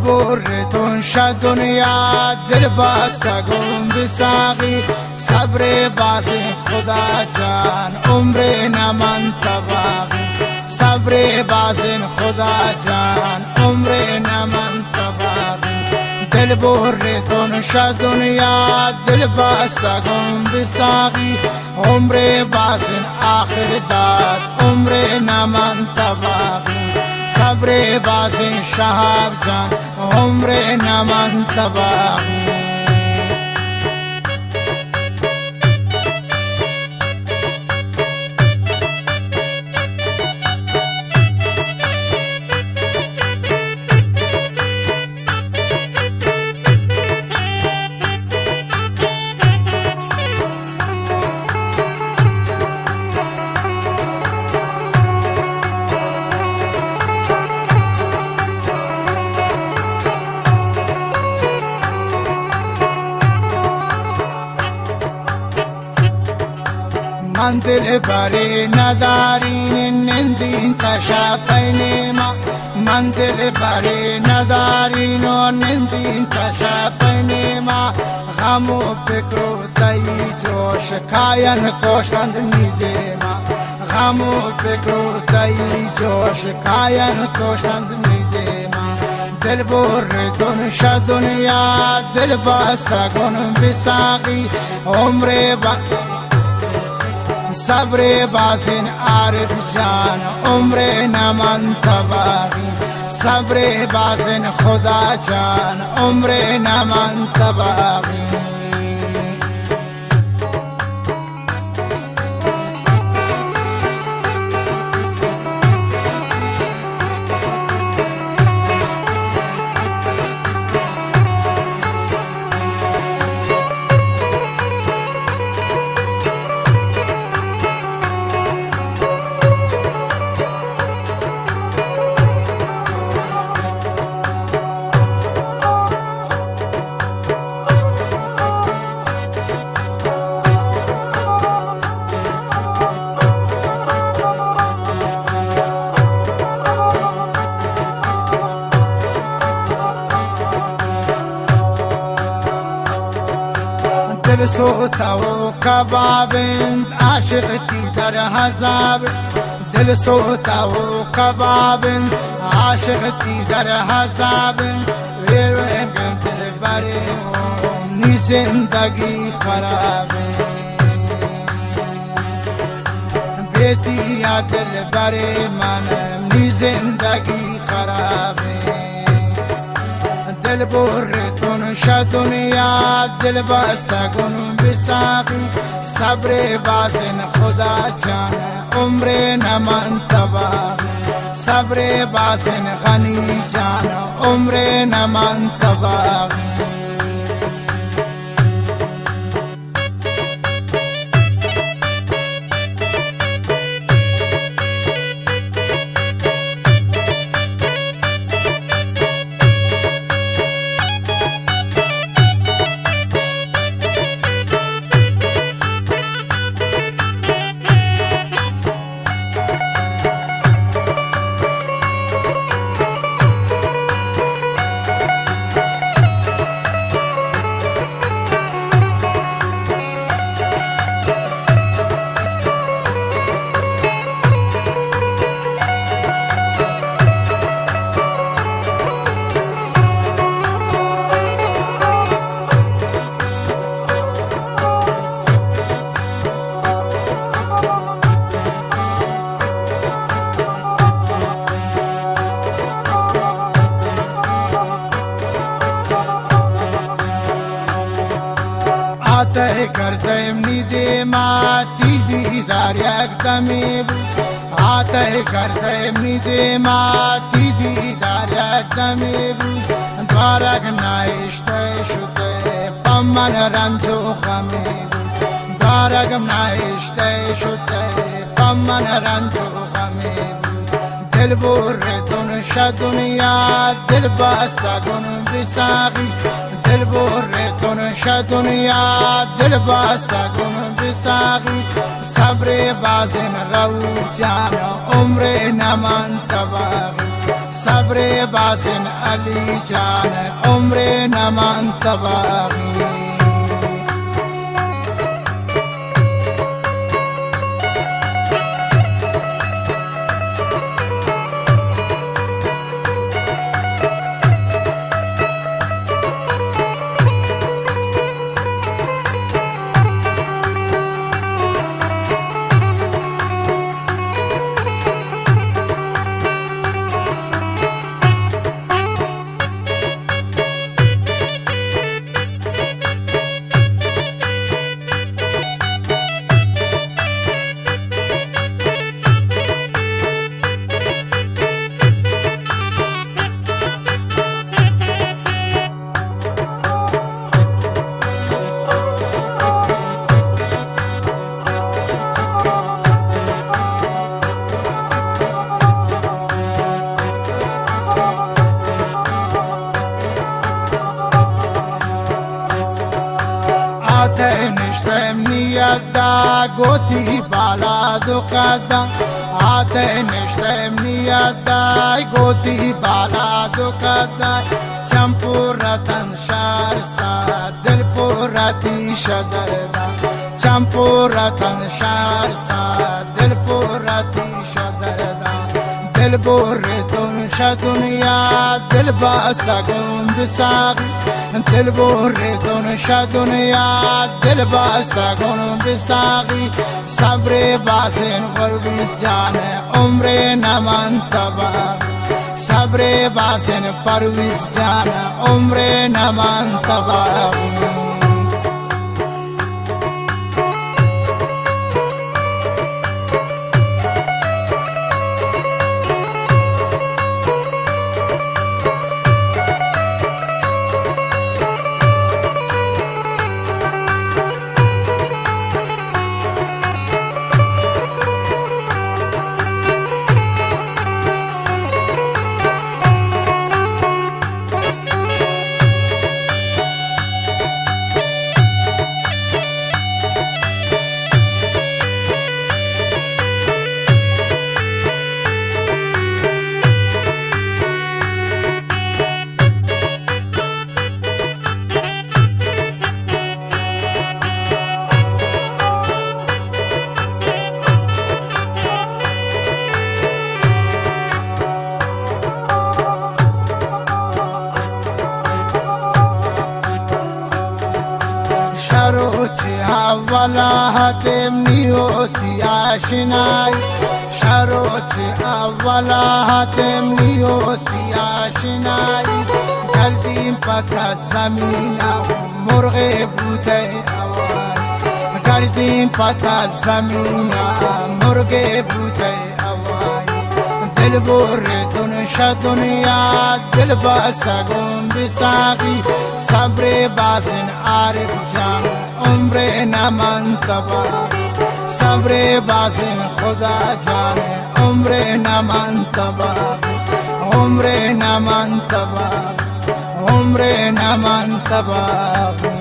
بر تون شہ دنیا دل بستگون بساغی، صبر بازیں خدا جان عمر نہ من تباغی، صبر بازیں خدا جان عمر نہ من تباغی۔ دل بر تون شہ دنیا دل بستگون بساغی، عمر بازیں آخر دات عمر نہ من تباغی، صبر بازیں شہاب جان عمر نہ من تباغی۔ من دل برے ندارین نندین تشا پینیما، من دل برے ندارین و نندین تشا پینیما، غم و پکر و تئی جوش کاین کوشند می دیما، غم و پکر و تئی جوش کاین کوشند می دیما۔ دل بر تون شہ دنیا دل بستگون بساغی، عمر با صبر بازین عارف جان عمر نہ من تباغی، صبر بازین خدا جان عمر نہ من تباغی۔ دل سوتا و کباب انت، عاشق تی در عذاب۔ دل سوتا و کباب انت، عاشق تی در عذاب انت۔ ویر ویر گن دل برے، نی زندگی خراب انت۔ بے تیا دل برے من، نی زندگی خراب انت۔ دل بر تون شہ دنیا دل بستگون بساغی، صبر بازن خدا جان عمر نہ من تباغی، صبر بازن غنی جان عمر نہ من تباغی۔ آ تہ کردہ منی دیما، تی دیدار یک دمے بو۔ آ تہ کردہ منی دیما، تی دیدار یک دمے بو۔ دوارگ نہ اشتہ شتہ، پہ من رنج و غمے بو۔ دوارگ نہ اشتہ شتہ، پہ من رنج و غمے بو۔ دل بر تون شہ دنیا، دل بستگون بساغی۔ دل بر تون شہ دنیا، دل بستگون بساغی۔ صبر بازن رؤ جان، عمر نہ من تباغی۔ صبر صبر بازن علی جان، عمر نمانت باقی. آتئے نشتئے نیت دا گوتی بالاد و قدا. آتئے نشتئے نیت دا گوتی بالاد و قدا. چم پورتن شار سا، دل پورتی شدردا. چم پورتن شار سا، دل پورتی شدردا. دل بور دون شا دنیا، دل باسا گون بساغی. دل بور دون شا دنیا، دل باسا گون بساغی. صبر بازن پرویز جان، عمر نمانت باقی. صبر بازن پرویز جان، عمر نمانت باقی. شروچ اولا ہتم نی ہوتی آشنائی. شروچ اولا ہتم نی ہوتی آشنائی. گردین پتا زمین مرغ بوتئے ہوائی. گردین پتا زمین مرغ بوتئے ہوائی. دل بور دون شا دنیا، دل باسا گون بساغی. صبر بازن عارف جان، عمر نمانت باقی. صبر بازن خدا جان، عمر نمانت باقی. عمر نمانت باقی. عمر نمانت باقی.